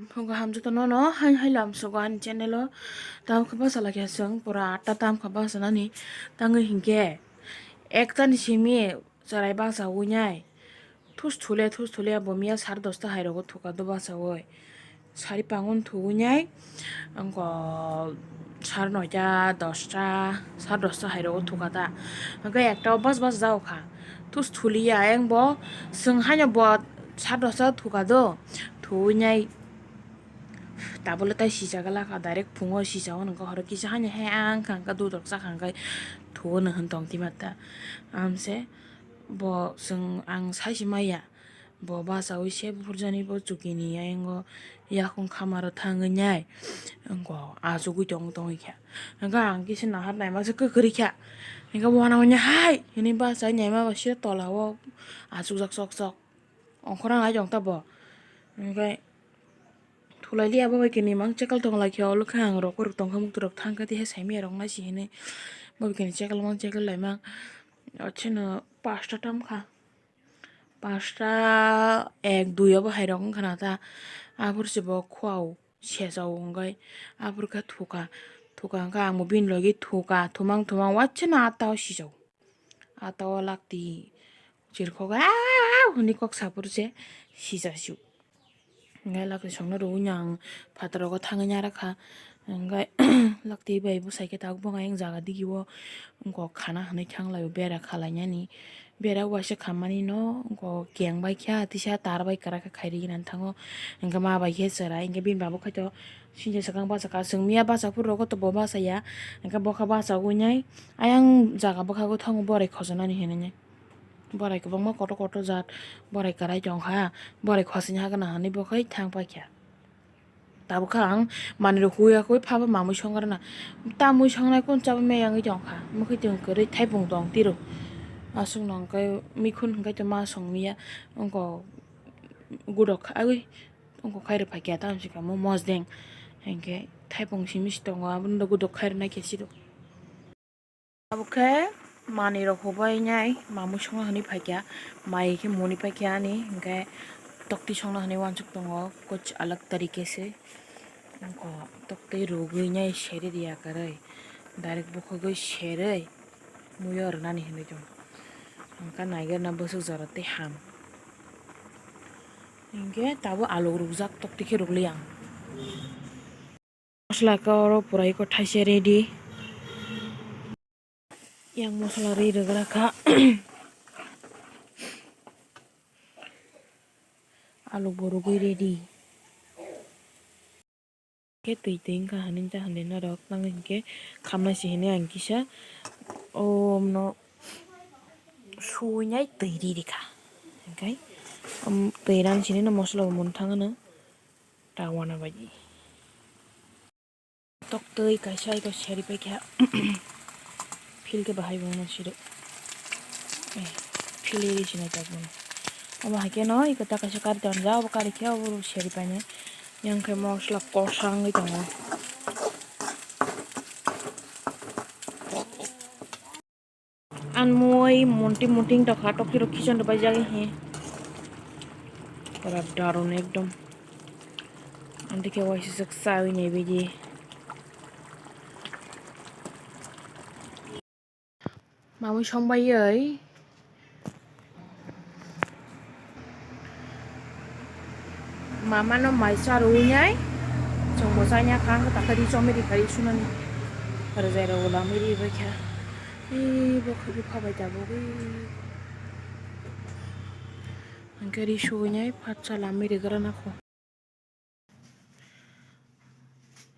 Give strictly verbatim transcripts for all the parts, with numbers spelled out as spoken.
Phungo hamjwk tono no hai hai lam sugo ani channel o. Tam khe basa lakhe chwng pura atta tam kha basa nani tangwi hinkhe ekta ni simi chwrai basa wngnai. Thus thule thus thule bo miya sar dosta hai rogo thuka do basa oi. Sari pangun thuwi nai, angko sar noita, dosta, sar dosta hai rogo thuka ta. Angkhe ekta o bas bas jao kha. Thus thuliya, ayang bo, chwng haino bo sar dosta thuka do, thuwi nai. Tabole tai sijak gala kha, direct phungo sijao nang kha, horo kisa haino he ang kha, angkha dudok cha kha, angkhe thuwi nang hwn tong twi ma ta. Amse bo chwng ang sai se maya. Bo bachaui se buphurjani bo chukini ayango yakung khamaro thangwi nai, wngkha achugwi tong tongwi kha. Hwnkhe ang kisa nahar naima se kwkhwrwi kha. Hwnkhe uanao nai hai hinwi bachai naima bo se tola o achukjak chok chok. Ongkhorang hai tong ta bo. Hwnkhe thulai liya bo bai kini mang chekal tong lai kha, olo khe ang rok rok tong kha, mukti rok thang kha, tei hai sai maya rok nai si hinwi bo bai kini chekal mang chekal lai mang. Acheno pasta tam kha. Pasta ek dui obo hai rok wngkha na ta. Aphuru se bo khua o sejao wngwi aphuru khe thuka. Thuka wngkha ang bo bini logi thuka, thumang thumang waisa no atta o sijao. Atta o lakti chirkhok a hwnwi kok saphuru se sijasio. Hingke lakti songno rwui no ang phataro go thangwi nai rakha. Hingke lakti bai bwsai khe tabuk bo ayang jaga digi o wngkok khana hinwi thang lai o bera khalai nani. Bera waisa khammani no wngkok keng bai kha tisa tar bai kwrak khe khai rwui nani thango. Hingke ma bai khe chwrai hingke bini babo khai to sinsa swkang bachakha chwng miya bachak phuru rogo to bo bachaya. Hingke bokha bachagwi nai ayang jaga bwkhago thango borai khojanani hinwi nai. Borai kwbangma kotor kotor jat, borai kwrai tongkha, borai khosini hagana hinwi bo khai thang paikha. Tabukha ang manwirok huya hui phaba mamwi songrwna. Tamwi songnai kung chabwi maya wngwi tongkha, mwkhwtwng kwrwi thaipung tong tiro. Aswkno hwnkhe mikhun hwnkhe tongma songmiya wngkha gudok kha, agwi wngkha khairok phaikha tamoni swkang mosdeng hinkhe thaipung simi se tongo, abono gudok khairok naikhe siro. Abo khe manwi rok hubai nai mamwi songna hinwi phaikha, mai khe muni paikha ani, hinkhe tokti songna hinwi uansuk tongo kuch alag tarike se. Wngkha tokti rwgwi nai seri riya kwrwi, direct bukhugwi serwi muiyo rwnani hinwi tongo. Wngkha naigerna bwswk jora tei ham. Hinkhe tabuk aluk rwkjak tokti khe rwkliya ang. Mosla khe oro pura iko thaise ready. Yang mosla ri rwgra kha. Alu bo rwgwi ready. Khe twi twi wngkha hinwi ta hinwi norok nang hinkhe khamnai se hinwi ang kisa o no suinai twi ri rikha. Hinkhe twi ran sini no mosla bo mung thang no. Tawana bai. Toktwi kaisa iko seri paikha. Phil khe bahai bono siro. Eh, phil iri sinai tak bono. Omo hai khe no iko ta kaisa kari tonjak, obo kari khe obo seri painai. Yang khe mosla kosa wngwi tongo. Anmoi monti monti wng tongkha, tokti rok khichon rok paijak he. Pura daron ekdom. Anti khe waisa swk chawi nai baidi. Mamwi song baiwi. Mama no mai cha rwui nai, chwng bo chaya kha, hwnkhe takhe ri chomwi rikha, ri sunani rwjai rok bo lamwi ri bai kha. Ee, bo khe bupha bai tabuk, ee. Hwnkhe ri suui nai, phat cha lamwi rigra nakho.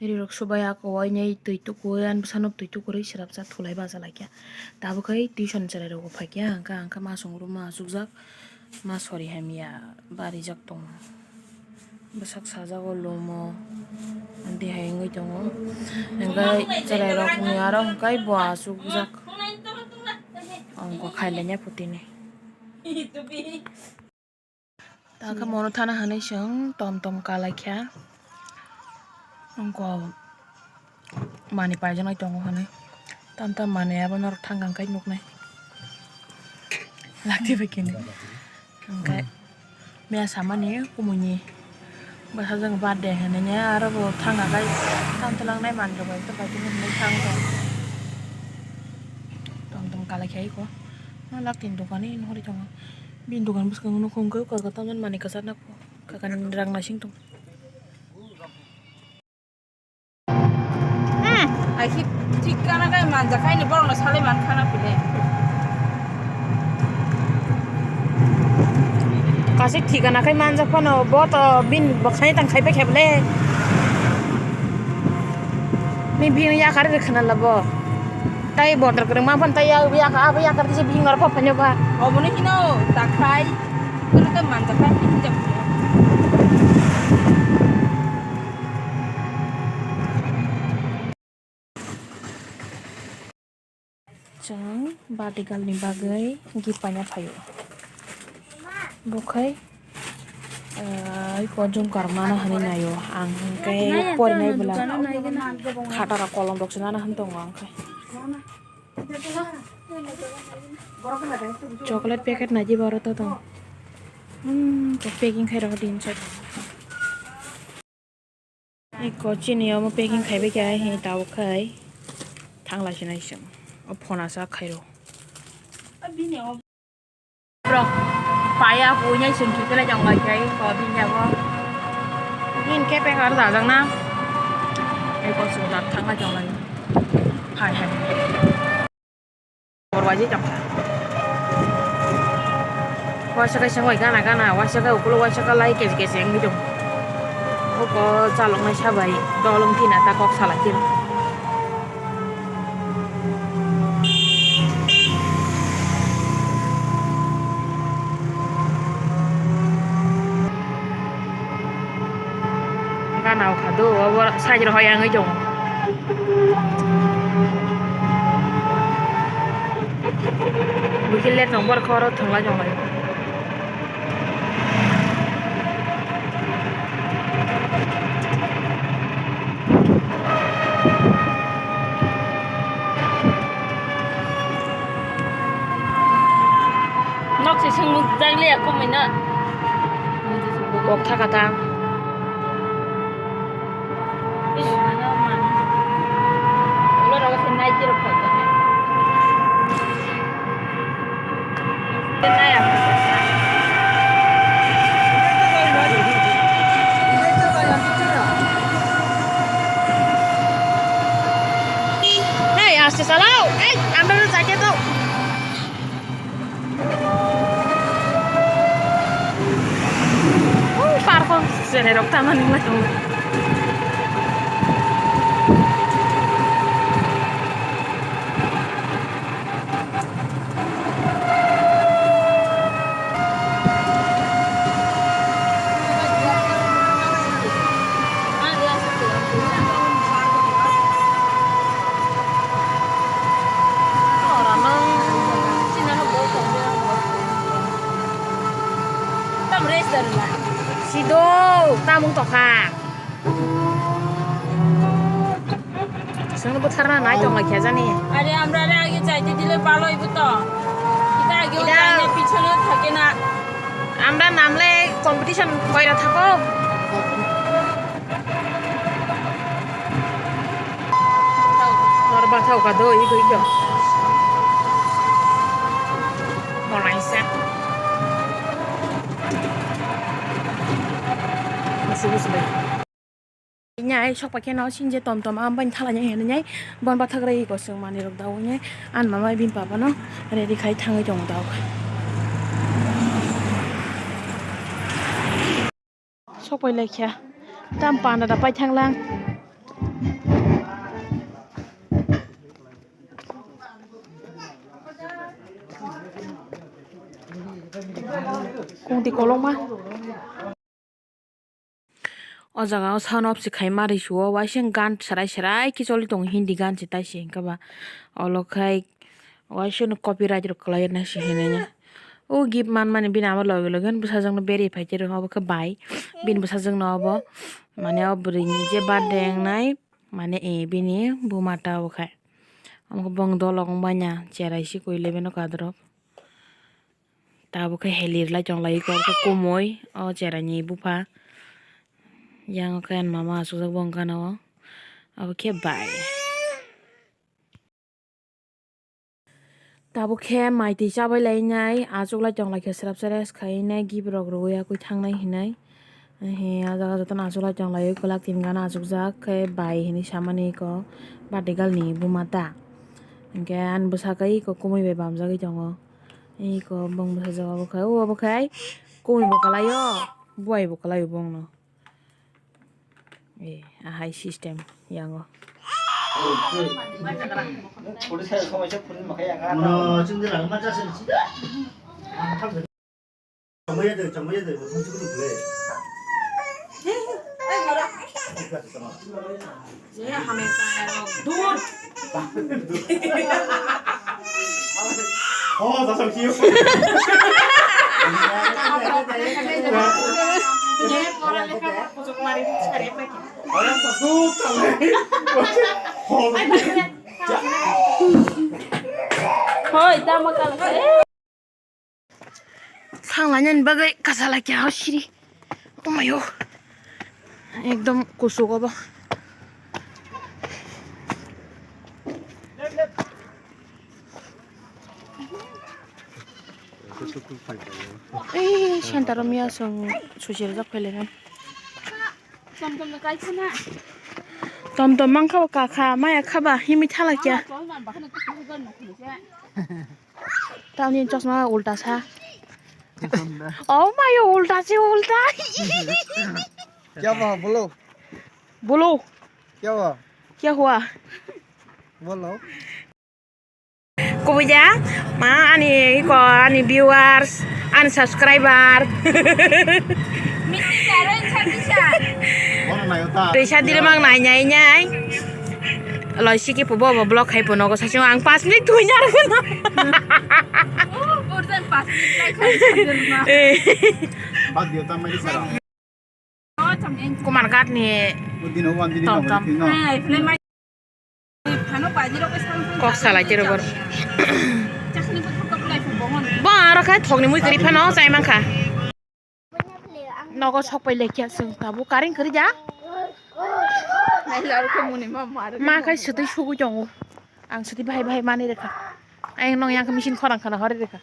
Rirok subai ako wainai twi tukuui, ani bwsano twi tukurui swrapsa thulai bacha laikha. Tabuk khai tuition chwrairokbo phaikha, hwnkha hwnkha ma songro ma achukjak, ma sori hamya barijak tongo. Bwsak sajago lumo, tei hai wngwi tongo. Hwnkhe chwrairokni aro hwnkhe bo achukjak, ongkho khailaina putini. Takhe mono thana hinwi chwng tom tom kalaikha. Wngkha manwi paijaknai tongo hinwi. Tam tam manwi abo norok thang kang khe nuknai. Lakti bai khe nai. Hwnkhe mia samani kumuini Bwsajwk birthday hinwi aro bo thangna bai tamo twlangnai manrok bai to bai tongwi hinwi thang tong. Tong tong kalai khai ko. Ma lak tin dokan ni nori tongo. Bini dokan bwskango nukho hwnkhe kaka tamjani manwi kwchar nang kho. Kaka ni rang naising tong. Hmm, ai khi thik kana kai manja kai ni borok no salai man khana pile. Kasik thik kana kai manja phano bo to bin bo khai tang khai pe kheble. Ni bin ya kar re khana labo. Tai border kwrwngma phan tai ya, ya ka, abo ya ka tisa bihing aro pha phainw ba. Obono hino takhai, kono ta manjak ta hini jab. Chwng birthday girl ni bagwi gift paina phaio. Bo khai, ah, iko jumkar nana hinwi naio. Ang hwnkhe porinai bwla khatara kolom rok se nana hinwi tongo ang khai. Chocolate packet naidi boro to tong. Hmm, to packing khai rok din chak. Iko chini omo packing khai bai khe ai he tabuk khai thang lai sinai song. O phone asa khai rw. Bini o. Bro, paya punya sungki kele jong lai kai ko bini jago. Bini ke pek ar dajak na. Iko sung dak thang lai jong lai. Hai hai. Bor waji jong kha. Waisa kai seng wai gana gana, waisa kai ukulo, waisa kai lai kesi kesi wngwi tong. Oko chaloknai sabai dolong thina ta kok salai tiro. Gana o kha do, obo side rok hai wngwi tongo. Bwkhe le tong borok oro thwng lai tong lai. Nok se sung jak le ya kumui na. Kok tha kata. Is. Ulo rogo se nai tiro koi ta. Nai ya. Hey, aste salao. Hey, amra jacket to. Parko serai rok tama nung lai tongo. Sido, tamung tokha. Sungno bwtharna nai tong lai khe jani. Are amra re age chaite dile balo ibo to. Ita age o Ita chaina pichone thake na. Amra namle competition koira thako. Norba thau ka do i goi kyo. Molaisa. Musu musu bai. Nyai sok paikhe no sinje tom tom am bai thala nyai hwnwi nyai bon bathak rei ko chwng manwi rok daui nyai an mama bini papa no ready khai thangwi tongo dauk. Sok pai lai kha tam panda da pai thang lang. Kung di kolong ma. O jaga o sound off se khai ma ri su o, waisa gan serai serai khe choli tongo, Hindi gan se tai se hinkhe ba. Olo khai waisa no copyright rok kwlai na se hinwi na. O gift man mani bini amo loge loge bwsajwk no beri phai khe rwng obo khe bai. Bini bwsajwk no obo mane o bwrwi ni je birthday wngnai mane eh bini buma ta obo khai. Omo khe bong dolok wng bai na cherai si koi le beno kadrop. Tabuk khe helir lai tong lai kok khe kumui o cherai ni bupha. Yang khe ani mama achukjak bo wngkha na o. Abo khe bai. Tabuk khe mai twi chabai lainai, achuk lai tong lai khe srap sres khai nai, gift rok rwui akui thangnai hinai. He, ah jaga jotono achuk lai tong lai, kwlak tin gana achukjak khe bai hinui samani eko birthday girl ni buma ta. Hinkhe ani bwsa khe eko kumui bai bamjagui tongo. Eko bong bwsajak obo khe, o obo khe kumui bo kwlai o, buai bo kwlai o bongno. Eh, ahai system yango. Hoi, tamo kala. Thanglainani bagwi kasalai kya siri. Omayo. Ekdom kusuk obo. Ei, center o miya song susi rwjak phailaimani. Tom tom mankha bo kakha, maya khaba, himwi thala kya. Tamni chosma ulta sa. Oh my, ulta se ulta. क्या हुआ बोलो? बोलो। क्या हुआ? क्या हुआ? बोलो। Kubuja, ma ani iko ani viewers, ani subscriber. Risa diri mang nai nai nai. Loi siki pubo bo vlog khai puno go sasung ang pas minute thui jar kuno. Kumar Ghat ni tom tom. Kok salai tiro bor. Bo aro khai thokni mui kiri phano chai mankha. Nogo sokpai lekya sung tabu karing kiri ja. Ma khai sutui sugui tongo. Ang sutui bahai bahai mani rekha. Ang nong yang machine khorang khana hori rekha.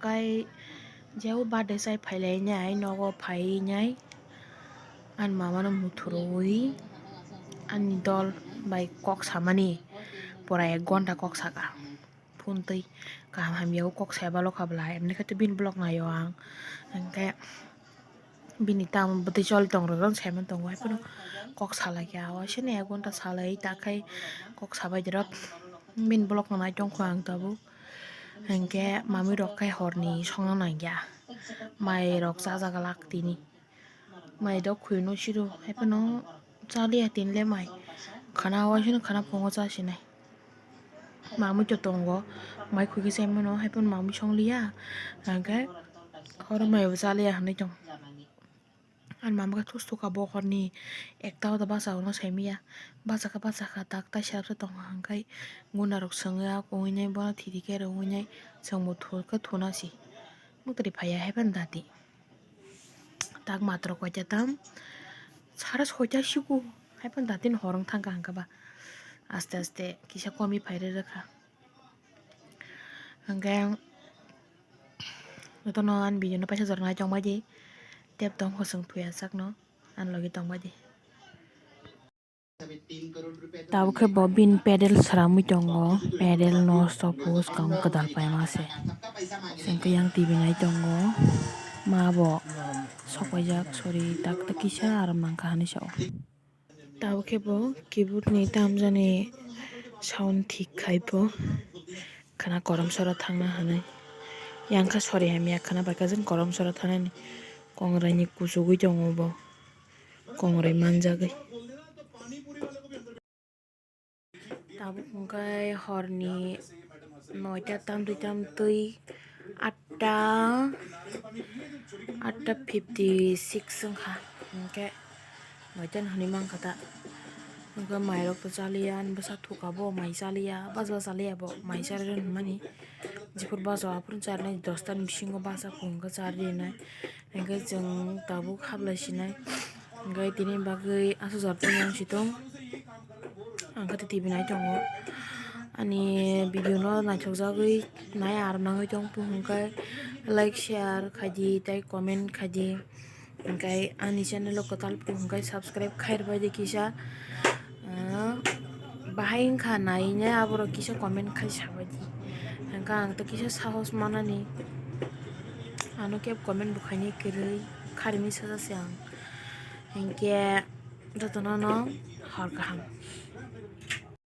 Kai jeu birthday chai phailainai nogo phainai ani mamano muthurwi ani dol bai kok samani pura ek ghonta kok saka phone twi kaham hamya o kok sai balo kha bwla emni khe bini vlog naio ang hinkhe. Bini tamo bwtwi choli tong rwgwng saiman tongo, haiphano kok salai kha, o sini ek ghonta salai ta khai kok sabai dirok. Bini vlog no nai tongkha ang tabuk, hinkhe mamui rok khai horni songna nangya, mai rok chajak glak tini, mai dok khwino siro, haiphano chaliya tinle mai khana, o sini khana phungo chasinai. Mamui to tongo, mai khwikhe chaimano, haiphano mamui songliya, hwnkhe oro maibo chaliya hinwi tong. Ani mama khe thustu kha bokhorni ekta hoda bachao no saimanya, bachakha bachakha tak tai serapsa tongkha, hwnkhe guna rok swngya kongwi nai bono thidi khe rwngwi nai chwngbo thukhe thunasi. Mwtwrwi phaiya haiphano dati. Tak matro koita tam sara soita siku haiphano datino hor wng thangkha hwnkhe ba aste aste kisa komi phairwi rwkha. Hwnkhe jotono ani video no paisa jora nai tongbai di tep tong hosong thuya sakno ani logi tongbai di. Tabuk khe bo bini pedal sramwi tongo, pedal nosto pus kang kwdal paima se. Chwng khe yang T V nai tongo, ma bo sokpaijak sori tak tak kisa aram nangkha hinwi sao. Tabuk khe bo keyboard ni tamjani sound thik khai bo khwna korom sora thangna hinwi. Yang kha sori hamya khwna bai kha jani korom sora thangnani kongrai ni kuchugwi tongo bo. Kongrai manjagwi. Tabuk hwnkhe horni noita tamtwi tamtwi atta, atta fifty six wngkha, hwnkhe noita no hwnwi mankha ta. Hwnkhe mairok to chaliya, ani bwsa thuka bo mai chaliya, bachba chaliya bo mai charwi rw hwnmani. Jephuru bacha aphuru charnai, dosta ni bisingo bacha phunukhe charwi rwnai. Hwnkhe chwng tabuk hablai sinai. Hwnkhe tini bagwi aswk jar tongmani si tong. Ang khe T V nai tongo. Ani video no naithokjagwi nai ar nangwi tong phuru hwnkhe like, share khaidi tei comment khaidi. Hwnkhe ani channel o kwtal phuru hwnkhe subscribe khairwbaidi kisa. Ah, bahai wngkha naina aborok kisa comment khai sabaidi. Hwnkhe ang to kisa sahos manani. Ano kebo comment bo khainai kwrwi, kharimi sajase ang. Hwnkhe jotono no hor kaham.